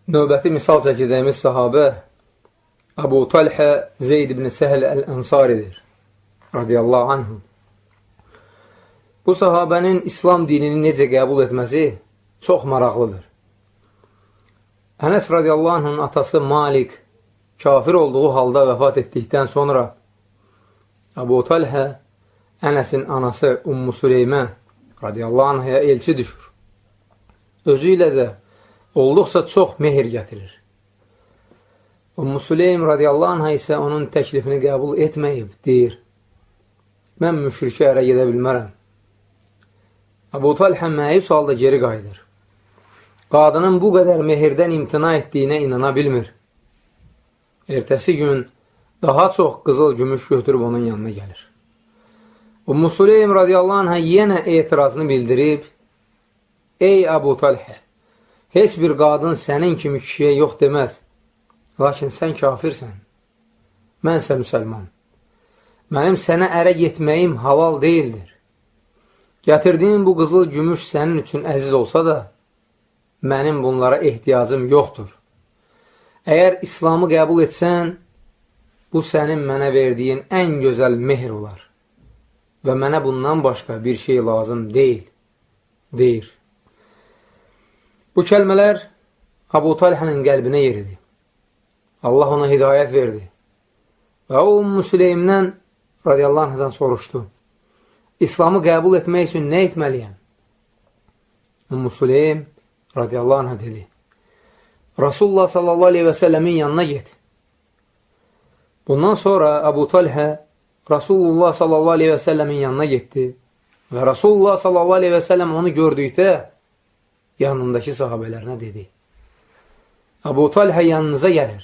Növbəti misal çəkəcəyimiz sahabə Əbu Talhə Zeyd ibn Səhl əl-Ənsaridir, radiyallahu anhu. Bu sahabənin İslam dinini necə qəbul etməsi çox maraqlıdır. Ənəs radiyallahu anhunun atası Malik kafir olduğu halda vəfat etdikdən sonra Əbu Talhə Ənəsin anası Ummu Süleymə radiyallahu anhaya elçi düşür. Özü ilə də olduqca çox mehr gətirir. Ummu Süleym radiyallahu anhə isə onun təklifini qəbul etməyib, deyir, mən müşrikə ərə gedə bilmərəm. Əbu Talhə məyus halda geri qayıdır. Qadının bu qədər mehirdən imtina etdiyinə inana bilmir. Ertəsi gün daha çox qızıl gümüş götürüb onun yanına gəlir. Ummu Süleym radiyallahu anhə yenə etirazını bildirib, Ey Əbu Talhə, heç bir qadın sənin kimi kişiyə yox deməz. Lakin sən kafirsən, mənsə müsəlman. Mənim sənə ərə getməyim halal deyildir. Gətirdiyin bu qızıl gümüş sənin üçün əziz olsa da, mənim bunlara ehtiyacım yoxdur. Əgər İslamı qəbul etsən, bu sənin mənə verdiyin ən gözəl mehr olar və mənə bundan başqa bir şey lazım deyil, deyir. Bu kəlmələr Abu Talhənin qəlbinə yeridi. Allah ona hidayət verdi. Və o Ummu Süleymdən radiyallahu anhdan soruşdu. İslamı qəbul etmək üçün nə etməliyəm? Ummu Süleym radiyallahu anhə dedi. Rasulullah sallallahu aleyhi və səlləmin yanına get. Bundan sonra Əbu Talhə Rasulullah sallallahu aleyhi və səlləmin yanına getdi və Rasulullah sallallahu aleyhi və səlləm onu gördükdə yanındakı sahabələrinə dedi. Əbu Talhə yanınıza gəlir.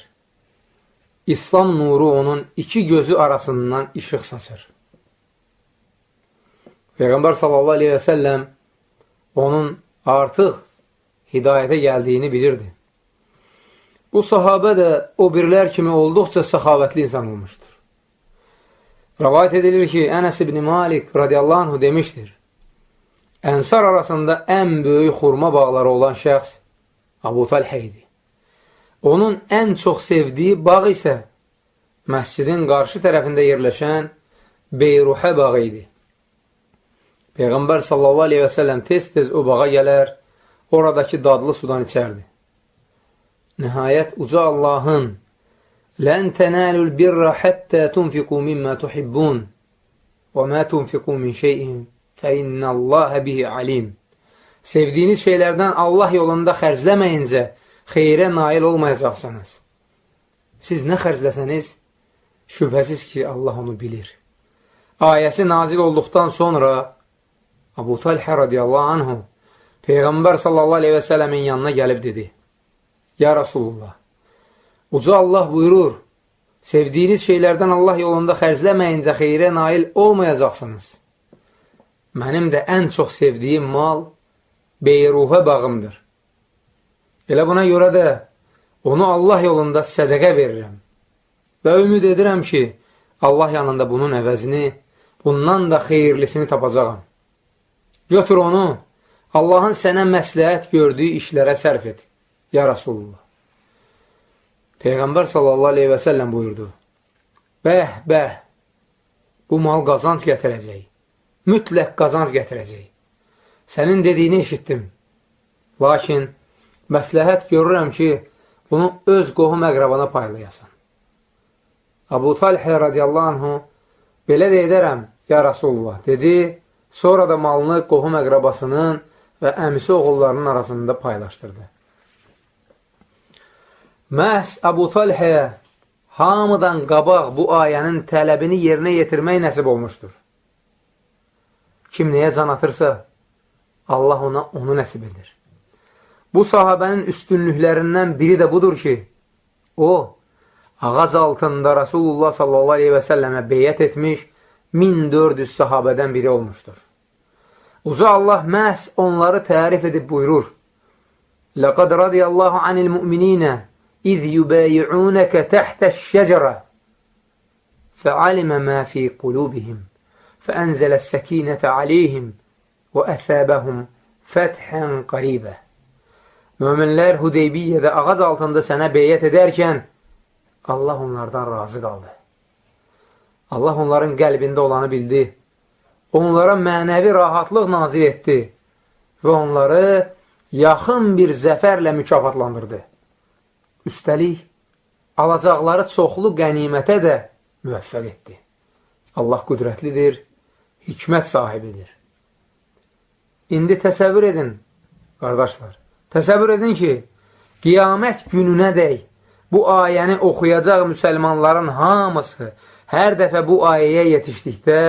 İslam nuru onun iki gözü arasından işıq saçır. Peyğəmbər sallallahu aleyhi və səlləm onun artıq hidayətə gəldiyini bilirdi. Bu sahabə də o birlər kimi olduqca səxavətli insan olmuşdur. Rəvayət edilir ki, Ənəs ibn Malik radiyallahu anhu demişdir. Ənsar arasında ən böyük xurma bağları olan şəxs Abu Talhə idi. Onun ən çox sevdiyi bağ isə məscidin qarşı tərəfində yerləşən Beyruhə bağı idi. Peyğəmbər sallallahu aleyhi və səlləm tez-tez o bağa gələr, oradakı dadlı sudan içərdi. Nəhayət, uca Allahın "Lən tənəlul birra həttə tunfiqu mimma tuhibbun və mə tunfiqu min şeyin fə innallaha bihi alim." Sevdiyiniz şeylərdən Allah yolunda xərcləməyincə xeyrə nail olmayacaqsınız. Siz nə xərcləsəniz, şübhəsiz ki, Allah onu bilir. Ayəsi nazil olduqdan sonra Abu Talhə radiyallahu anhu Peyğəmbər sallallahu aleyhi və sələmin yanına gəlib dedi: Ya Rasulullah, uca Allah buyurur, sevdiyiniz şeylərdən Allah yolunda xərcləməyincə xeyrə nail olmayacaqsınız. Mənim də ən çox sevdiyim mal Beyruhə bağımdır. Elə buna görə də onu Allah yolunda sədəqə verirəm və ümid edirəm ki, Allah yanında bunun əvəzini, bundan da xeyirlisini tapacağam. Götür onu, Allahın sənə məsləhət gördüyü işlərə sərf et, ya Rasulullah. Peyğəmbər sallallahu aleyhi və səlləm buyurdu: Bəh, bəh, bu mal qazanc gətirəcək, mütləq qazanc gətirəcək. Sənin dediyini eşitdim. Lakin məsləhət görürəm ki, bunu öz qohum əqrabana paylayasan. Abu Talhə radiyallahu anhu, belə də edərəm, ya Rasulullah, dedi, sonra da malını qohum əqrabasının və əmisi oğullarının arasında paylaşdırdı. Məhz Əbu Talhəyə hamıdan qabaq bu ayənin tələbini yerinə yetirmək nəsib olmuşdur. Kim nəyə can atırsa, Allah ona onu nəsib edir. Bu sahabənin üstünlüklərindən biri də budur ki, o, ağac altında Rasulullah sallallahu aleyhi və səlləmə beyət etmiş 1400 sahabədən biri olmuşdur. Uca Allah məhz onları tərif edib buyurur: Ləqəd radiyallahu anil mu'mininə iz yubayi'unəkə təhtəş-şəcərə fəalimə mə fi qulubihim fəənzələs-səkinətə aleyhim və əthəbəhum fəthən qaribə. Möminlər Hudeybiyyədə ağac altında sənə beyyət edərkən Allah onlardan razı qaldı. Allah onların qəlbində olanı bildi. Onlara mənəvi rahatlıq nazil etdi və onları yaxın bir zəfərlə mükafatlandırdı. Üstəlik, alacaqları çoxlu qənimətə də müvəffəq etdi. Allah qüdrətlidir, hikmət sahibidir. İndi təsəvvür edin, qardaşlar, təsəvvür edin ki, qiyamət gününədək bu ayəni oxuyacaq müsəlmanların hamısı hər dəfə bu ayəyə yetişdikdə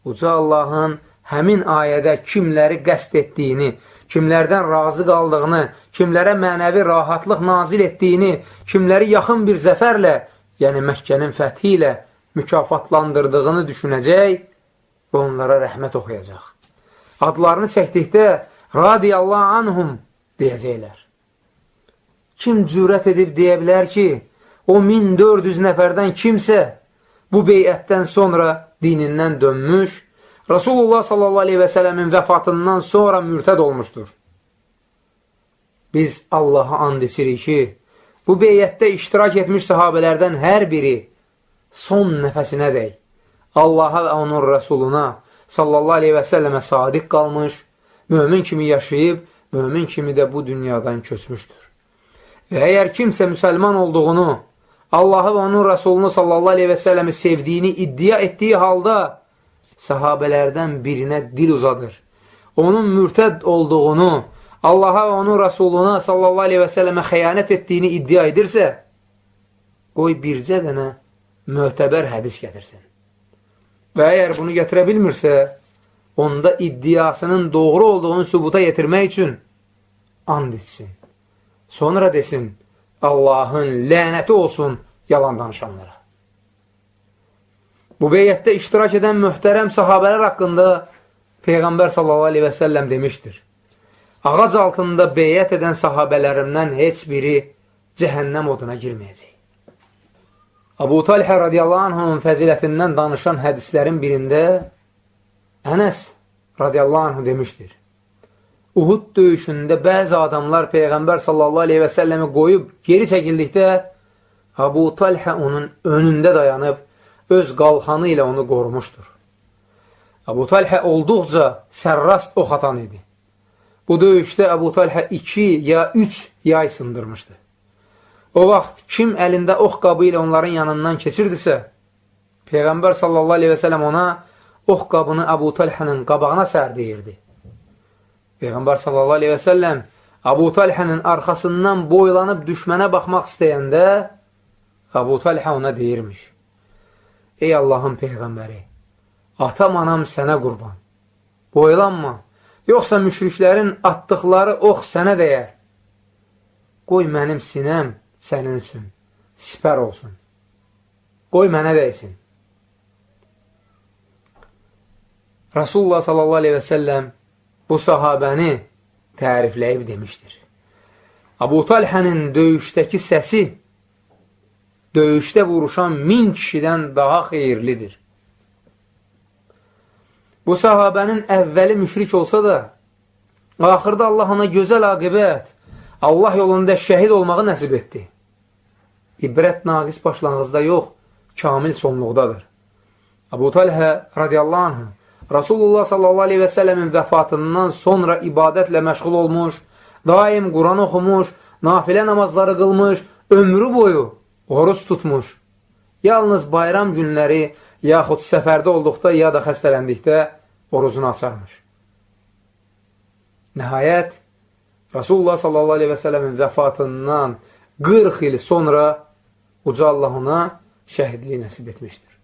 Uca Allahın həmin ayədə kimləri qəsd etdiyini, kimlərdən razı qaldığını, kimlərə mənəvi rahatlıq nazil etdiyini, kimləri yaxın bir zəfərlə, yəni Məkkənin fəthi ilə mükafatlandırdığını düşünəcək və onlara rəhmət oxuyacaq. Adlarını çəkdikdə radiyallahu anhum deyəcəklər. Kim cürət edib deyə bilər ki, o 1400 nəfərdən kimsə bu beyətdən sonra dinindən dönmüş, Rasulullah sallallahu aleyhi və sələmin vəfatından sonra mürtəd olmuşdur. Biz Allaha and içirik ki, bu beyətdə iştirak etmiş sahabələrdən hər biri son nəfəsinədək Allaha və onun Rəsuluna sallallahu aleyhi və səlləmə sadiq qalmış, mömin kimi yaşayıb, mömin kimi də bu dünyadan köçmüşdür. Və əgər kimsə müsəlman olduğunu, Allahı və onun Rəsulunu sallallahu aleyhi və səlləmi sevdiyini iddia etdiyi halda sahabələrdən birinə dil uzadır. Onun mürtəd olduğunu, Allaha və onun Rəsuluna sallallahu aleyhi və səlləmə xəyanət etdiyini iddia edirsə, qoy bircə dənə mötəbər hədis gətirsin. Və əgər bunu gətirə bilmirsə, onda iddiasının doğru olduğunu sübuta yetirmək üçün and içsin. Sonra desin, Allahın lənəti olsun yalan danışanlara. Bu beyyətdə iştirak edən möhtərəm sahabələr haqqında Peyğəmbər sallallahu aleyhi və səlləm demişdir. Ağac altında beyyət edən sahabələrimdən heç biri cəhənnəm oduna girməyəcək. Abu Talhə radiyallahu anhunun fəzilətindən danışan hədislərin birində Ənəs radiyallahu anhu demişdir. Uhud döyüşündə bəzi adamlar Peyğəmbər sallallahu aleyhi və səlləmi qoyub geri çəkildikdə Abu Talhə onun önündə dayanıb öz qalxanı ilə onu qorumuşdur. Abu Talhə olduqca sərrast ox atan idi. Bu döyüşdə Abu Talhə 2 ya 3 yay sındırmışdı. O vaxt kim əlində ox qabı ilə onların yanından keçirdisə, Peyğəmbər sallallahu aleyhi və sələm ona ox qabını Abu Talhənin qabağına sər deyirdi. Peyğəmbər sallallahu aleyhi və səlləm Abu Talhənin arxasından boylanıb düşmənə baxmaq istəyəndə Abu Talhə ona deyirmiş: Ey Allahın Peyğəmbəri, atam anam sənə qurban. Boylanma, yoxsa müşriklərin atdıqları ox sənə dəyər. Qoy mənim sinəm sənin üçün sipər olsun. Qoy mənə dəysin. Rasulullah sallallahu aleyhi və səlləm bu sahabəni tərifləyib demişdir. Abu Talhənin döyüşdəki səsi döyüşdə vuruşan 1000 kişidən daha xeyirlidir. Bu sahabənin əvvəli müşrik olsa da, axırda Allah ona gözəl aqibət, Allah yolunda şəhid olmağı nəsib etdi. İbrət naqis başlanğıcda yox, kamil sonluqdadır. Abu Talhə radiyallahu anh, Rasulullah sallallahu aleyhi və səlləmin vəfatından sonra ibadətlə məşğul olmuş, daim Quran oxumuş, nafilə namazları qılmış, ömrü boyu oruc tutmuş. Yalnız bayram günləri yaxud səfərdə olduqda ya da xəstələndikdə orucunu açarmış. Nəhayət, Rasulullah sallallahu aleyhi və səlləmin vəfatından 40 il sonra Uca Allah ona şəhidlik nəsib etmişdir.